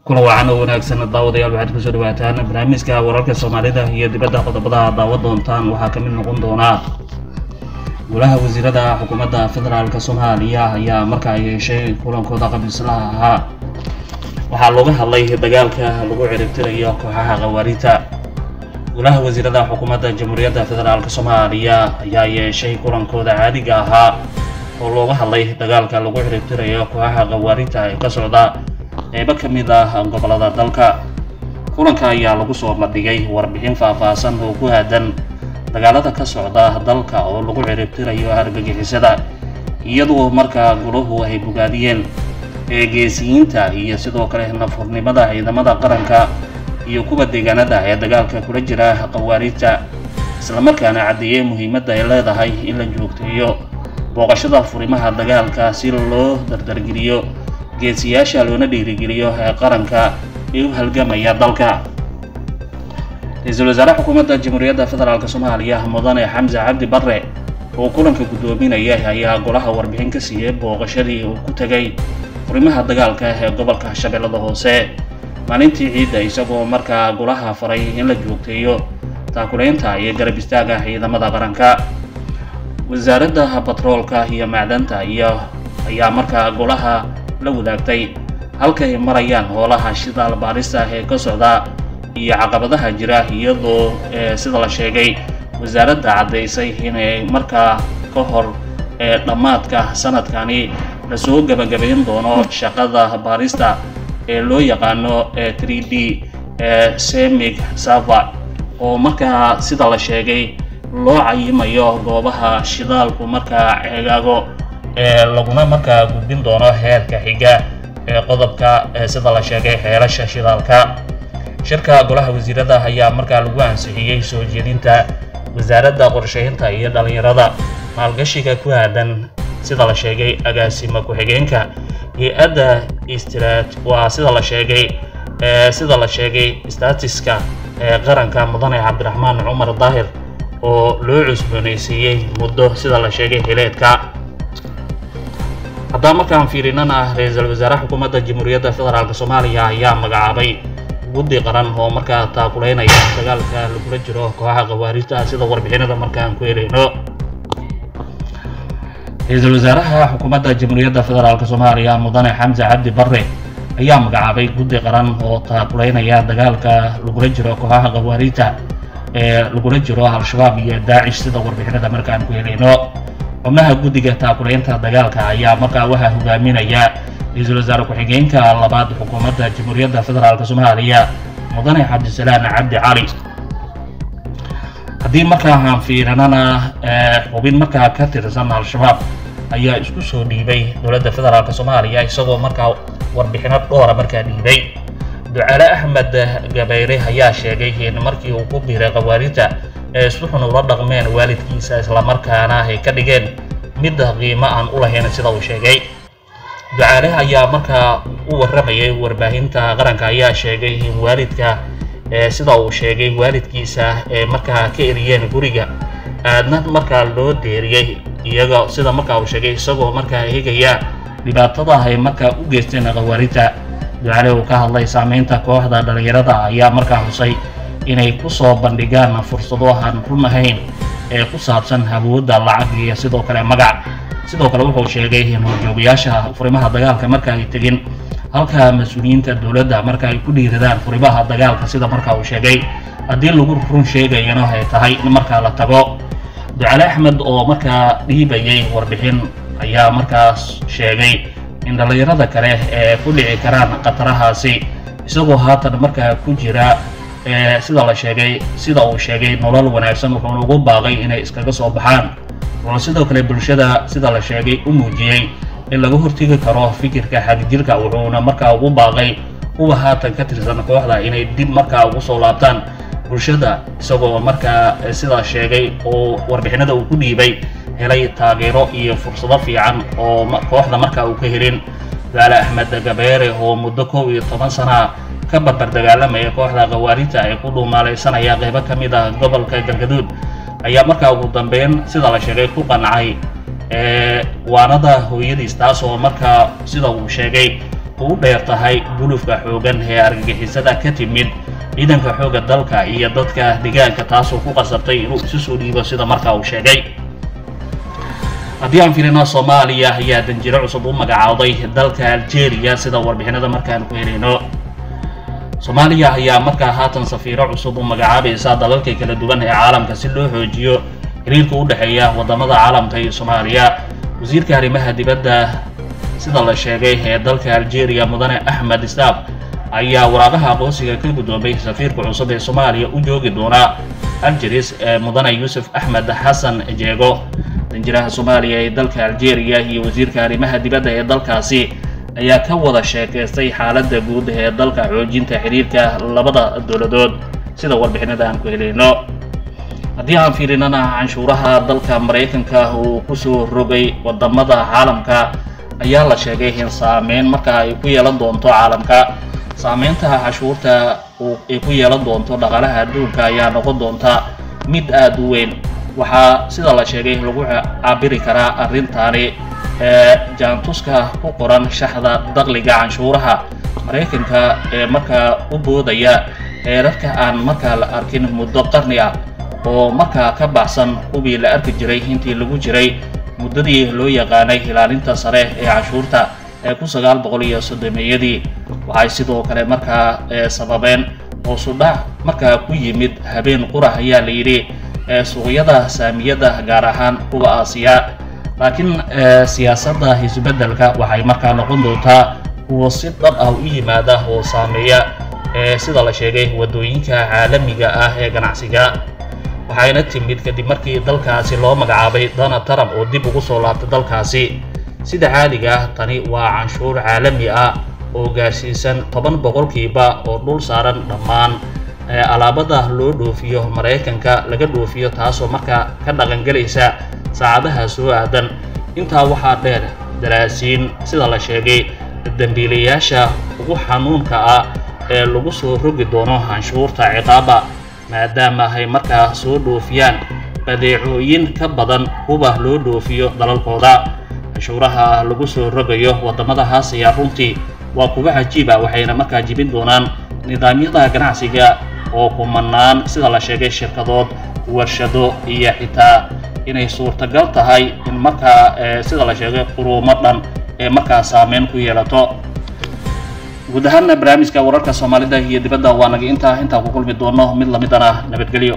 Kulan wacan oo wanaagsan daawadayaal, waxaad kusoo dhawaataan barnaamijka wararka Soomaalida iyo dibadda. Qodobada daawa doontaan waxaa ka mid noqon doona: golaha wasiirada xukuumadda federaalk Soomaaliya ayaa markaa yeeshay kulankooda qabiislaha ahaa. Waxaa looga hadlay dagaalka lagu ciribtirayo kooxaha khawaariijta. Golaha wasiirada xukuumadda Jamhuuriyadda Federaalk Soomaaliya ayaa yeeshay kulankooda caadiga ahaa oo looga hadlay dagaalka lagu ciribtirayo kooxaha khawaariijta ee ka socda qeybo ka mid ah gobolada dalka. Kulanka ayaa lagu soo bandhigay warbixin faahfaahsan oo ku aadan dagaalada ka socda dalka oo lagu ciribtirayo argagixisada, iyadoo markaa golahu ay bogaadiyeen eegeesiyiinta iyo sidoo kale nafurnimada ciidamada qaranka iyo kuwa deegaanada ee dagaalka kula jira khawaariijta, islamarkaana caddeeyey muhiimadda ay leedahay in la joogteeyo booqashada furimaha dagaalka si loo dardargeliyo geesiyaasha loona dhiirigeliyo ee qaranka ee u halgamaya dalka. Ra-iisul wasaare xukuumadda Jamhuuriyadda Federaalk Soomaaliya Mudane Xamse Cabdi Barre oo kulanka guddoominaya ayaa golaha warbixin ka siiyey booqashadii uu ku tegay furimaha dagaalka ee gobolka Shabeellada Hoose maalintii ciidda, isagoo markaa golaha faray in la joogteeyo taakuleynta iyo garab istaaga ciidamada qaranka. Wasaaradda batroolka iyo macdanta iyo ayaa markaa golaha la wadaagtay halkay marayaan hoolaha shidaal baarista ee ka socda iyo caqabadaha jira, iyadoo sida la sheegay wasaaradda caddaysay inay markaa ka hor dhammaadka sanadkani lasoo gebagabayn doono shaqada baarista ee loo yaqaano 3D semic sava, oo markaa sida la sheegay loo cayimayo goobaha shidaalku markaa ceegaago ee laguna markaa gudbin doono heerka xiga ee qodobka sida la sheegay xeelasha shidaalka. Shirka golaha wasiirada ayaa markaa lagu ansixiyey soo jeedinta wasaaradda qorsheynta iyo dhalinyarada maalgashiga ku aadan sida la sheegay agaasimo ku-xigeenka hay-adda istrat waa sida la sheegay sida la sheegay statiska ee qaranka Mudane Cabdiraxmaan Cumar Daahir oo loo cusboonaysiiyey muddo sida la sheegay xileedka. Haddaan markaan fiirinana, ra-iisul wasaare xukuumadda Jamhuuriyadda Federaalk Soomaaliya ayaa magacaabay guddi qaran oo markaa taakuleynaya dagaalka lagula jiro kooxaha khawaarijta, sida warbixinada markaan ku helayno. Ra-iisul wasaaraha xukuumadda Jamhuuriyadda Federaalk Soomaaliya Mudane Xamse Cabdi Barre ayaa magacaabay guddi qaran oo taakuleynaya dagaalka lagula jiro kooxaha khawaarijta ee lagula jiro Al-Shabaab iyo Daacish, sida warbixinada markaan ku helayno. Xubnaha guddiga taakuleynta dagaalka ayaa markaa waxaa hogaaminaya ra-iisul wasaare ku-xigeenka labaad xukuumadda Jamhuuriyadda Federaalk Soomaaliya Mudane Cabdisalaan Cabdi Cali. Haddii markaa aan fiirinana, xubin markaa ka tirsan Al-Shabaab ayaa isku soo dhiibay dowladda federaalk Soomaaliya, isagoo markaa warbixino dhowra markaa dhiibay. Ducaale Axmed Gabayre ayaa sheegay in markii uu ku biiray khawaarijta ee si xun ula dhaqmeen waalidkiisa, islamarkaana ay ka dhigeen mid qiimo aan u lahayn, sida uu sheegay. Ducaale ayaa markaa u warramayay warbaahinta qaranka ayaa sheegay in waalidka sida uu sheegay waalidkiisa ee markaa ka eriyeen guriga, aadna markaa loo deeriyey iyaga, sida markaa uu sheegay, isagoo markaa eegaya dhibaatada ay markaa u geysteen khawaarijta. Ducaale uu ka hadlay saameynta kooxda dhalinyarada ayaa markaa xusay inay ku soo bandhigaan fursado aan run ahayn ee ku saabsan awoodda lacag iyo sidoo kale magac. Sidoo kale wuxuu sheegay in horjoogayaasha furimaha dagaalka marka ay tegin halka mas-uuliyiinta dowladda marka ay ku dhiiradaan furimaha dagaalka, sida marka uu sheegay haddii lagu run sheegayana ay tahay in markaa la tago. Ducale Axmed oo markaa dhiibayay warbixin ayaa markaas sheegay in dhallinyarada kale ee ku dhici karaan khatarahaasi, isagoo haatan markaa ku jira sida la sheegay sida uu sheegay nolol wanaagsan, wuxuuna ugu baaqay inay iskaga soo baxaan. Wuxuu sidoo kale bulshada sida la sheegay u muujiyey in laga hortegi karo fikirka xagjirka, wuxuuna markaa ugu baaqay kuwa haatan ka tirsan kooxda inay dib markaa ugu soo laabtaan bulshada, isagoo markaa sidaa sheegay oo warbixinada uu ku dhiibay helay taageero iyo fursado fiican oo kooxda markaa uu ka helin. Ducaale Axmed Gabeere oo muddo 11 sana ka barbar dagaalamaya kooxda khawaarijta ee ku dhuumaalaysanaya qeybo ka mid ah gobolka Galgaduud ayaa markaa ugu dambeyn sida la sheegay ku qancay waanada hooyadiis, taas oo markaa sida uu sheegay ugu dheer tahay gulufka xoogan ee argagixisada ka timid ciidanka xoogga dalka iyo dadka deegaanka, taasoo ku qasabtay inuu isu soo dhiibo sida markaa uu sheegay. Haddii aan fiirino, Soomaaliya ayaa danjiro cusub u magacaawday dalka Algeria. Sida warbixinada markaan ku helayno, Soomaaliya ayaa markaa haatan safiiro cusub u magacaabaysa dalalka kala duwan ee caalamka si loo xoojiyo xiriirka u dhexeeya wadamada caalamka iyo Soomaaliya. Wasiirka arrimaha dibadda sida la sheegay ee dalka Algeria, mudane Axmed Istaaf, ayaa waraaqaha aqoonsiga ka guddoomay safiirka cusub ee Soomaaliya u joogi doona Algeris ee mudane Yuusuf Axmed Xasan Jeego. Danjiraha Soomaaliya ee dalka Algeria iyo wasiirka arrimaha dibadda ee dalkaasi ayaa ka wada sheekaystay xaaladda guud ee dalka, xoojinta xiriirka labada dowladood sida warbixinada aan ku helayno. Haddii aan fiirinana, canshuuraha dalka Maraykanka uu kusoo rogay wadamada caalamka ayaa la sheegay in saameyn marka ay ku yeelan doonto caalamka. Saameynta cashuurta ay ku yeelan doonto dhaqaalaha adduunka ayaa noqon doonta mid aada u weyn. Waxaa sida la sheegay lagu cabiri karaa arrintaani ee jaantuska ku qoran shaxda dakhliga canshuuraha Maraykanka ee markaa u boodaya heerarka aan markaa la arkin muddo qarni ah, oo markaa ka baxsan kuwii la arki jiray intii lagu jiray muddadii loo yaqaanay ilaalinta sare ee canshuurta ee 1930-meeyadii. Waxay sidoo kale markaa sababeen hoosudhac markaa ku yimid habeen qurax, ayaa la yidhi, ee suuqyada saamiyada, gaar ahaan kuwa Aasiya. Laakiin siyaasadda isbeddelka waxay markaa noqon doontaa kuwa si dhab ah u yimaada oo saameeya sida la sheegay waddooyinka caalamiga ah ee ganacsiga. Waxayna timid kadib markii dalkaasi loo magacaabay Donald Trump oo dib ugu soo laabtay dalkaasi. Sida caadiga ah, tani waa canshuur caalami ah oo gaarsiisan 10% oo dhul saaran dhammaan alaabada loo dhoofiyo Maraykanka laga dhoofiyo, taasoo markaa ka dhaqangelaysa saacadaha soo aadan. Intaa waxaa dheer daraasiin sida la sheegay dembiilayaasha ugu xanuunka ah ee lagu soo rogi doono canshuurta ciqaaba, maadaama ay markaa soo dhoofiyaan badeecooyin ka badan kuwa loo dhoofiyo dalalkooda. Canshuuraha lagu soo rogayo wadamadahaas ayaa runtii waa kuwa cajiiba, waxayna markaa jibin doonaan nidaamyada ganacsiga oo kumanaan sida la sheegay shirkadood, warshado iyo xitaa inay suurtagal tahay in markaa sida la sheegay quruumo dhan ee markaa saameyn ku yeelato. Guud ahaana barnaamijka wararka Soomaalida iyo dibadda waa naga intaa ku kulmi doono mid lamidana, nabadgelyo.